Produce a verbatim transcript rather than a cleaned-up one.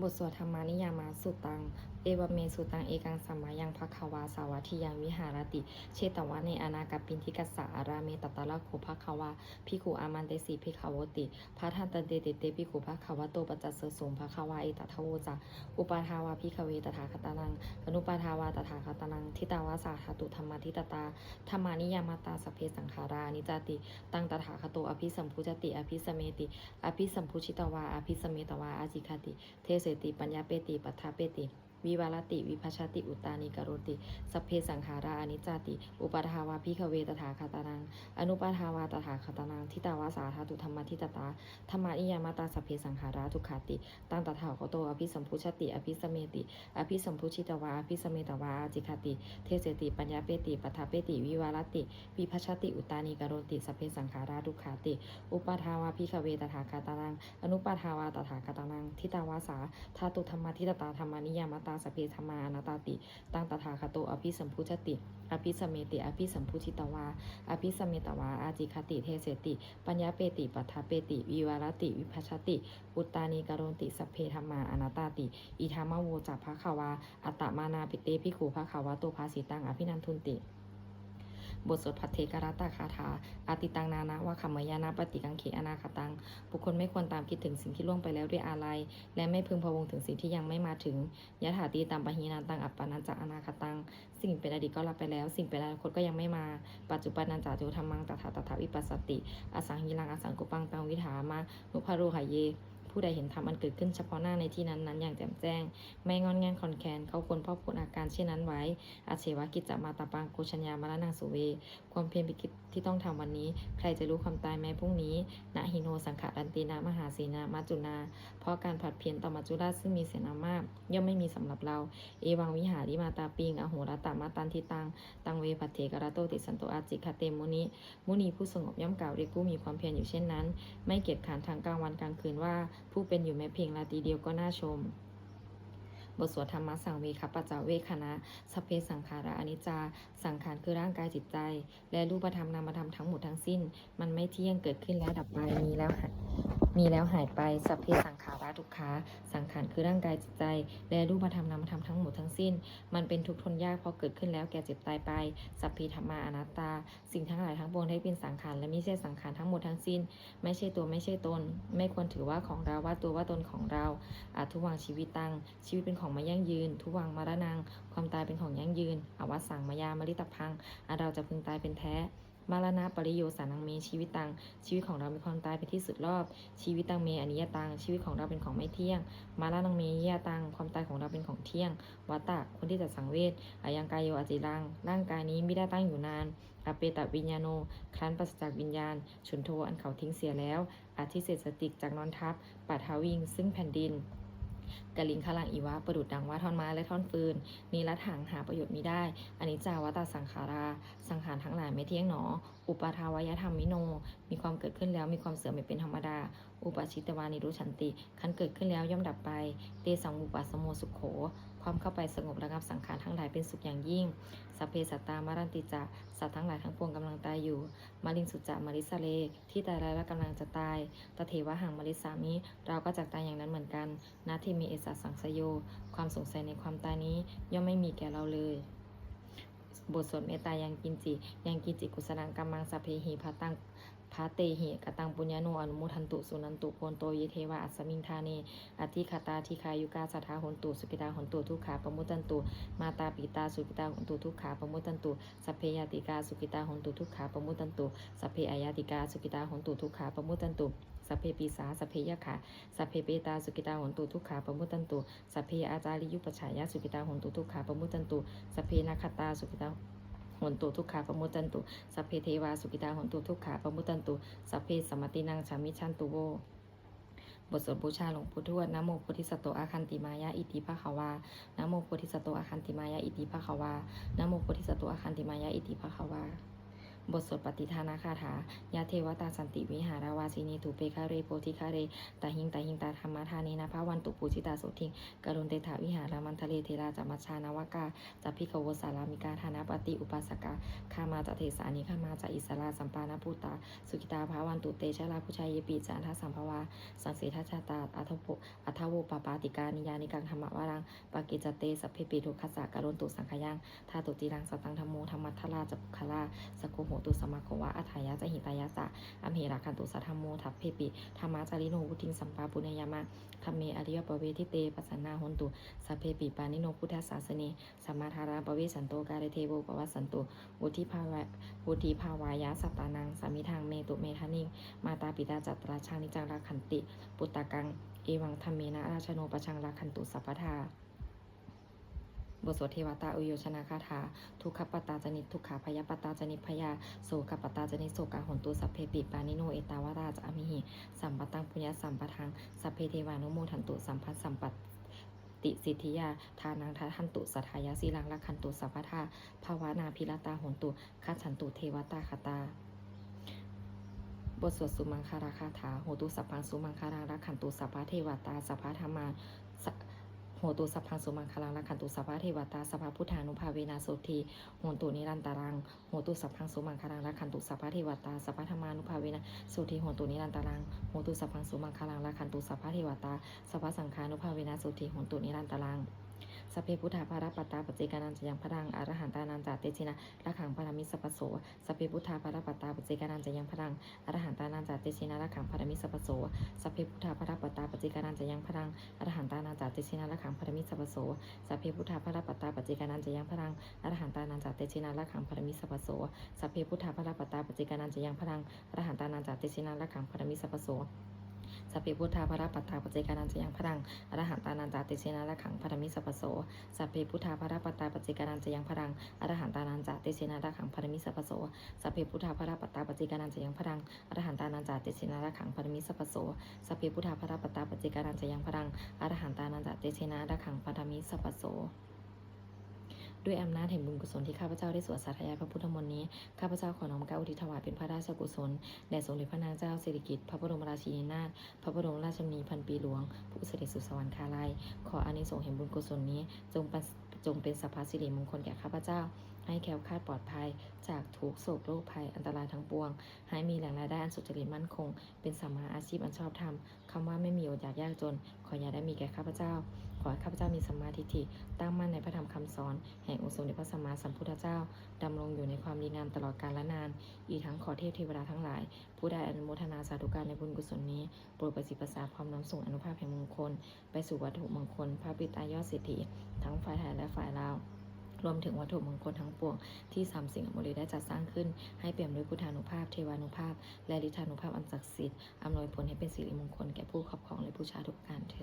บทสวดธรรมนิยามสุตตัง Evamme sutaṃ. Ekaṃ samayaṃ bhagavā sāvatthiyaṃ viharati jetavane anāthapiṇḍikassa ārāme. Tatra kho bhagavā bhikkhū āmantesi bhikkhavoti. Bhadantete te bhikkhū bhagavato paccassosuṃ. Bhagavā etadavoca. Uppādā vā bhikkhave tathāgatānaṃ anuppādā vā tathāgatānaṃ ṭhitā va sā dhātu dhammaṭṭhitatā dhammaniyāmatā sabbe saṅkhārā aniccāti. Taṃ tathāgato abhisambujjhati abhisameti. Abhisambujjhitvā abhisametvā ācikkhati deseti paññapeti paṭṭhapeti vivarati vibhajati uttānīkaroti sabbe saṅkhārā aniccāti. Uppādā vā bhikkhave tathāgatānaṃ anuppādā vā tathāgatānaṃ ṭhitā va sā dhātu dhammaṭṭhitatā dhammaniyāmatā sabbe saṅkhārā dukkhāti. Taṃ tathāgato abhisambujjhati abhisameti. Abhisambujjhitvā abhisametvā ācikkhati deseti paññapeti paṭṭhapeti vivarati vibhajati uttānīkaroti sabbe saṅkhārā dukkhāti. Uppādā vā bhikkhave tathāgatānaṃ anuppādā vā tathāgatānaṃ ṭhitā va sā dhātu dhammaṭṭhitatā dhammaniyāmatā sabbe dhammā anattāti. Taṃ tathāgato abhisambujjhati abhisameti. Abhisambujjhitvā abhisametvā ācikkhati deseti paññapeti paṭṭhapeti vivarati vibhajati uttānīkaroti sabbe dhammā anattāti. Idamavoca bhagavā. Attamanā te bhikkhū bhagavato bhāsitaṃ abhinandunti. บทสวดภัทเทกรัตตคาถา Atītaṃ nānvāgameyya nappaṭikaṅkhe anāgataṃ. บุคคลไม่ควรตามคิดถึงสิ่งที่ล่วงไปแล้วด้วยอาลัย และไม่พึงพะวงถึงสิ่งที่ยังไม่มาถึง Yadatītaṃ pahīnantaṃ appannañca anāgataṃ. สิ่งเป็นอดีตก็ละไปแล้ว สิ่งเป็นอนาคตก็ยังไม่มา Paccuppannañca yo dhammaṃ tattha tattha vipassati asaṃhiraṃ asaṅkuppaṃ taṃ viddhā manubrūhaye. ผู้ใดเห็นธรรมอันเกิดขึ้นเฉพาะหน้าในที่นั้นๆ อย่างแจ่มแจ้ง ไม่ง่อนแง่นคลอนแคลน เขาควรพอกพูนอาการเช่นนั้นไว้ Ajjeva kiccamātappaṃ ko jaññā maraṇaṃ suve. ความเพียรเป็นกิจที่ต้องทำวันนี้ ใครจะรู้ความตายแม้พรุ่งนี้ Na hi no saṅgarantena mahāsenena maccunā. เพราะการผัดเพี้ยนต่อมัจจุราชซึ่งมีเสนามาก ย่อมไม่มีสำหรับเรา Evaṃvihārimātāpiṃ ahorattamatanditaṃ taṃ ve bhaddekarattoti santo ācikkhate muni. มุนีผู้สงบย่อมกล่าวเรียกผู้มีความเพียรอยู่เช่นนั้น ไม่เกียจคร้านทั้งกลางวันกลางคืนว่า ผู้เป็นอยู่แม้เพียงราตรีเดียวก็น่าชม บทสวดธัมมสังเวคปัจจเวกขณะ Sabbe saṅkhārā aniccā. สังขารคือร่างกายจิตใจ และรูปธรรมนามธรรมทั้งหมดทั้งสิ้น มันไม่เที่ยง เกิดขึ้นแล้วดับไป มีแล้วหาย มีแล้วหายไป Sabbe saṅkhārā dukkhā. สังขารคือร่างกายจิตใจ และรูปธรรมนามธรรมทั้งหมดทั้งสิ้น มันเป็นทุกข์ทนยาก เพราะเกิดขึ้นแล้วแก่เจ็บตายไป Sabbe dhammā anattā. สิ่งทั้งหลายทั้งปวงได้เป็นสังขารและมิใช่สังขารทั้งหมดทั้งสิ้น ไม่ใช่ตัวไม่ใช่ตน ไม่ควรถือว่าของเรา ว่าตัวว่าตนของเรา Adhuvaṃ jīvitaṃ. ชีวิตเป็นของไม่ยั่งยืน Dhuvaṃ maraṇaṃ. ความตายเป็นของยั่งยืน Avassaṃ mayā maritabbaṃ. อันเราจะพึงตายเป็นแท้ Maraṇapariyosānaṃ me jīvitaṃ. ชีวิตของเรามีความตายเป็นที่สุดรอบ Jīvitaṃ me aniyataṃ. ชีวิตของเราเป็นของไม่เที่ยง Maraṇaṃ me niyataṃ. ความตายของเราเป็นของเที่ยง Vata. ควรที่จะสังเวช Ayaṃ kāyo aciraṃ. ร่างกายนี้มิได้ตั้งอยู่นาน Apetaviññāṇo. ครั้นปราศจากวิญญาณ Chuḍḍho. อันเขาทิ้งเสียแล้ว Adhisessati. จักนอนทับ Paṭhaviṃ. ซึ่งแผ่นดิน Kaliṅgaraṃ iva. ประดุจดังว่าท่อนไม้และท่อนฟืน Niratthaṃ. หาประโยชน์มิได้ Aniccā vata saṅkhārā. สังขารทั้งหลายไม่เที่ยงหนอ Uppādavayadhammino. มีความเกิดขึ้นแล้วมีความเสื่อมไปเป็นธรรมดา Uppajjitvā nirujjhanti. ครั้นเกิดขึ้นแล้วย่อมดับไป Tesaṃ vūpasamo sukho. ความเข้าไปสงบระงับสังขารทั้งหลายเป็นสุขอย่างยิ่ง Sabbe sattā maranti ca. สัตว์ทั้งหลายทั้งปวงกำลังตายอยู่ Mariṃsu ca marissare. ที่ตายแล้วและกำลังจะตาย Tathevāhaṃ marissāmi. เราก็จักตายอย่างนั้นเหมือนกัน Natthi me ettha saṃsayo. ความสงสัยในความตายนี้ย่อมไม่มีแก่เราเลย บทสวดเมตตายังกิญจิ Yaṃ kiñci kusalaṃ kammaṃ sabbehi bhataṃ bhatehi kataṃ puññaṃ no anumodantu suṇantu bhonto ye devā asmiṃ ṭhāne adhigatā dīghāyukā sadā hontu sukhitā hontu dukkhā pamuccantu. Mātā pitā sukhitā hontu dukkhā pamuccantu. Sabbe ñātikā sukhitā hontu dukkhā pamuccantu. Sabbe aññātikā sukhitā hontu dukkhā pamuccantu. Sabbe pisā sabbe yakkhā sabbe petā sukhitā hontu dukkhā pamuccantu. Sabbe ācariyupajjhāyā sukhitā hontu dukkhā pamuccantu. Sabbe nakkhattā sukhitā hontu dukkhā pamuccantu. Sabbe devā sukhitā hontu dukkhā pamuccantu. Sabbe sampattīnaṃ samijjhantu vo. บทสวดบูชาหลวงปู่ทวด Namo bodhisatto āgantimāya iti bhagavā. Namo bodhisatto āgantimāya iti bhagavā. Namo bodhisatto āgantimāya iti bhagavā. บทสวดปฏิทานคาถา Yā devatā santi vihāravāsinī, thūpe ghare bodhighare tahiṃ tahiṃ, tā dhammadānena bhavantu pūjitā sotthiṃ, karontedha vihāramaṇḍale. Therā ca majjhā navakā ca bhikkhavo, sārāmikā dānapatī upāsakā, gāmā ca desā nigamā ca issarā, sappāṇabhūtā sukhitā bhavantu te. Jalābujā yepi ca aṇḍasambhavā, saṃsedajātā athavopapātikā, niyyānikaṃ dhammavaraṃ paṭicca te, sabbepi dukkhassa karontu saṅkhayaṃ. Ṭhātu ciraṃ sataṃ dhammo, dhammaddharā ca puggalā, saṅgho hotu samaggo va, atthāya ca hitāya ca. Amhe rakkhatu saddhammo, sabbepi dhammacārino, vuḍḍhiṃ sampāpuṇeyyāma, dhamme ariyappavedite. Pasannā hontu sabbepi, pāṇino buddhasāsane, samā dhāraṃ pavecchanto, kāle devo pavassatu, vuḍḍhibhāvāya sattānaṃ, samiddhaṃ netu medaniṃ. Mātā pitā ca atrajaṃ, niccaṃ rakkhanti puttakaṃ, evaṃ dhammena rājāno, pajaṃ rakkhantu sabbadā. บทสวดเทวตาอุยโยชนคาถา Dukkhappattā ca niddukkhā, bhayappattā ca nibbhayā, sokappattā ca nissokā, hontu sabbepi pāṇino. Ettāvatā ca amhehi, sambhataṃ puññasampadaṃ, sabbe devānumodantu, sabbasampattisiddhiyā. Dānaṃ dadantu saddhāya, sīlaṃ rakkhantu sabbadā, bhāvanābhiratā hontu, gacchantu devatāgatā. บทสวดสุมังคลคาถา Hotu sabbaṃ sumaṅgalaṃ, rakkhantu sabbadevatā, sabbadhammā sa- Hotu sabbaṃ sumaṅgalaṃ, rakkhantu sabbadevatā, sabbabuddhānubhāvena, sotthī hontu nirantaraṃ. Hotu sabbaṃ sumaṅgalaṃ, rakkhantu sabbadevatā, sabbadhammānubhāvena, sotthī hontu nirantaraṃ. Hotu sabbaṃ sumaṅgalaṃ, rakkhantu sabbadevatā, sabbasaṅghānubhāvena, sotthī hontu nirantaraṃ. Sabbe buddhā balappattā, paccekānañca yaṃ balaṃ, arahantānañca tejena, rakkhaṃ bandhāmi sabbaso. Sabbe buddhā balappattā, paccekānañca yaṃ balaṃ, arahantānañca tejena, rakkhaṃ bandhāmi sabbaso. Sabbe buddhā balappattā, paccekānañca yaṃ balaṃ, arahantānañca tejena, rakkhaṃ bandhāmi sabbaso. Sabbe buddhā balappattā, paccekānañca yaṃ balaṃ, arahantānañca tejena, rakkhaṃ bandhāmi sabbaso. Sabbe buddhā balappattā, paccekānañca yaṃ balaṃ, arahantānañca tejena, rakkhaṃ bandhāmi sabbaso. Sabbe buddhā balappattā, paccekānañca yaṃ balaṃ, arahantānañca tejena, rakkhaṃ bandhāmi sabbaso. Sabbe buddhā balappattā, paccekānañca yaṃ balaṃ, arahantānañca tejena, rakkhaṃ bandhāmi sabbaso. Sabbe buddhā balappattā, paccekānañca yaṃ balaṃ, arahantānañca tejena, rakkhaṃ bandhāmi sabbaso. Sabbe buddhā balappattā, paccekānañca yaṃ balaṃ, arahantānañca tejena, rakkhaṃ bandhāmi sabbaso. ด้วยอำนาจแห่งบุญกุศลที่ข้าพเจ้าได้สวดสาธยายพระพุทธมนต์นี้ ข้าพเจ้าขอน้อมเกล้าอุทิศถวายเป็นพระราชกุศล แด่สมเด็จพระนางเจ้าสิริกิติ์ พระบรมราชินีนาถ พระบรมราชชนนีพันปีหลวง ผู้เสด็จสู่สวรรคาลัย ขออานิสงส์แห่งบุญกุศลนี้ จงเป็น จงเป็นสัพพสิริมงคลแก่ข้าพเจ้า ให้แคล้วคลาดปลอดภัย จากทุกข์โศกโรคภัยอันตรายทั้งปวง ให้มีแหล่งรายได้อันสุจริตมั่นคง เป็นสัมมาอาชีพอันชอบธรรม คำว่าไม่มีอดอยากยากจน ขออย่าได้มีแก่ข้าพเจ้า ขอให้ข้าพเจ้ามีสัมมาทิฏฐิ ตั้งมั่นในพระธรรมคำสอน แห่งองค์สมเด็จพระสัมมาสัมพุทธเจ้า ดำรงอยู่ในความดีงามตลอดกาลนาน อีกทั้งขอเทพเทวดาทั้งหลาย ผู้ได้อนุโมทนาสาธุการในบุญกุศลนี้ โปรดประสิทธิ์ประสาทพร้อมน้อมส่งอานุภาพแห่งมงคล ไปสู่วัตถุมงคล พระปิดตายอดเศรษฐี ทั้งฝ่ายไทยและฝ่ายลาว รวมถึงวัตถุมงคลทั้งปวง ที่สามสิงห์อมรีได้จัดสร้างขึ้น ให้เปี่ยมด้วยพุทธานุภาพ เทวานุภาพ และฤทธานุภาพอันศักดิ์สิทธิ์ อำนวยผลให้เป็นสิริมงคลแก่ผู้ครอบครองและบูชาทุกประการเท